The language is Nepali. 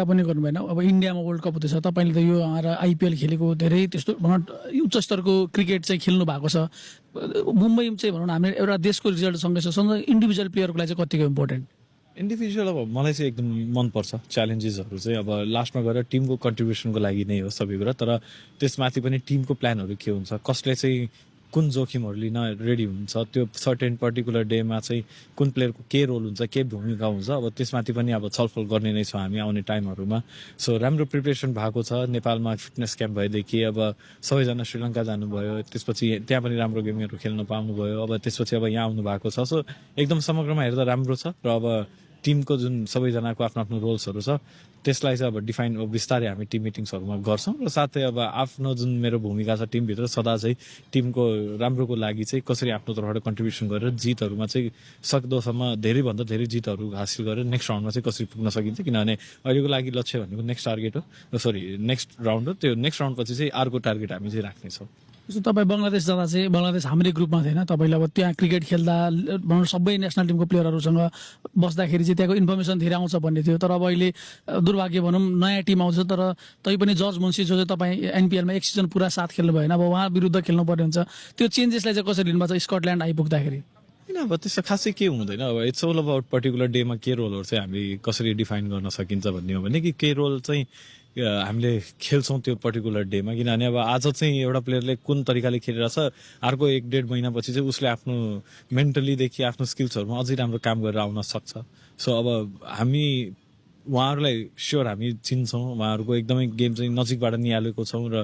पनि गर्नु भएन। अब इन्डियामा वर्ल्ड कप हुँदैछ, तपाईँले त यो आइपिएल खेलेको धेरै त्यस्तो उच्च स्तरको क्रिकेट चाहिँ खेल्नु भएको छ। मुम्बई चाहिँ भनौँ न हामी एउटा देशको रिजल्ट सँगै छ, सँगै इन्डिभिजुअल प्लेयरको लागि चाहिँ कतिको इम्पोर्टेन्ट? इन्डिभिजुअल अब मलाई चाहिँ एकदम मनपर्छ च्यालेन्जेसहरू चाहिँ। अब लास्टमा गएर टिमको कन्ट्रिब्युसनको लागि नै हो सबै कुरा, तर त्यसमाथि पनि टिमको प्लानहरू के हुन्छ, कसले चाहिँ कुन जोखिमहरू लिन रेडी हुन्छ, त्यो सर्टेन पर्टिकुलर डेमा चाहिँ कुन प्लेयरको के रोल हुन्छ, के भूमिका हुन्छ, अब त्यसमाथि पनि अब छलफल गर्ने नै छौँ हामी आउने टाइमहरूमा। सो राम्रो प्रिपरेसन भएको छ। नेपालमा फिटनेस क्याम्प भएदेखि अब सबैजना श्रीलङ्का जानुभयो, त्यसपछि त्यहाँ पनि राम्रो गेमहरू खेल्न पाउनुभयो, अब त्यसपछि अब यहाँ आउनु भएको छ। सो एकदम समग्रमा हेर्दा राम्रो छ। र अब टिमको जुन सबैजनाको आफ्नो आफ्नो रोल्सहरू छ त्यसलाई चाहिँ अब डिफाइन बिस्तारै हामी टिम मिटिङ्सहरूमा गर्छौँ। र साथै अब आफ्नो जुन मेरो भूमिका छ टिमभित्र सदा चाहिँ टिमको राम्रोको लागि चाहिँ कसरी आफ्नो तर्फबाट कन्ट्रिब्युसन गरेर जितहरूमा चाहिँ सक्दोसम्म धेरैभन्दा धेरै जितहरू हासिल गरेर नेक्स्ट राउन्डमा चाहिँ कसरी पुग्न सकिन्छ। किनभने अहिलेको लागि लक्ष्य भनेको नेक्स्ट टार्गेट हो, सरी नेक्स्ट राउन्ड हो। त्यो नेक्स्ट राउन्डपछि चाहिँ अर्को टार्गेट हामी चाहिँ राख्नेछौँ। जस्तो तपाईँ बङ्गलादेश जाँदा चाहिँ बङ्गलादेश हाम्रै ग्रुपमा थिएन, तपाईँले अब त्यहाँ क्रिकेट खेल्दा भनौँ सबै नेसनल टिमको प्लेयरहरूसँग बस्दाखेरि चाहिँ त्यहाँको इन्फर्मेसन धेरै आउँछ भन्ने थियो। तर अब अहिले दुर्भाग्य भनौँ नयाँ टिम आउँछ, तर तैपनि जर्ज मुन्सी जो चाहिँ तपाईँ एनपिएलमा एक सिजन पुरा साथ खेल्नु भएन, अब उहाँ विरुद्ध खेल्नुपर्ने हुन्छ। त्यो चेन्जेसलाई चाहिँ कसरी लिनुभएको छ स्कटल्यान्ड आइपुग्दाखेरि? होइन, अब त्यस्तो खासै के हुँदैन। अब इट्स अल अबाउट पर्टिकुलर डेमा के रोलहरू चाहिँ हामीले कसरी डिफाइन गर्न सकिन्छ भन्ने हो भने कि के रोल चाहिँ हामीले खेल्छौँ त्यो पर्टिकुलर डेमा। किनभने अब आज चाहिँ एउटा प्लेयरले कुन तरिकाले खेलिरहेछ, अर्को 1-1.5 महिनापछि चाहिँ उसले आफ्नो मेन्टलीदेखि आफ्नो स्किल्सहरूमा अझै राम्रो काम गरेर आउन सक्छ। सो अब हामी उहाँहरूलाई स्योर हामी चिन्छौँ, उहाँहरूको एकदमै गेम चाहिँ नजिकबाट निहालेको छौँ र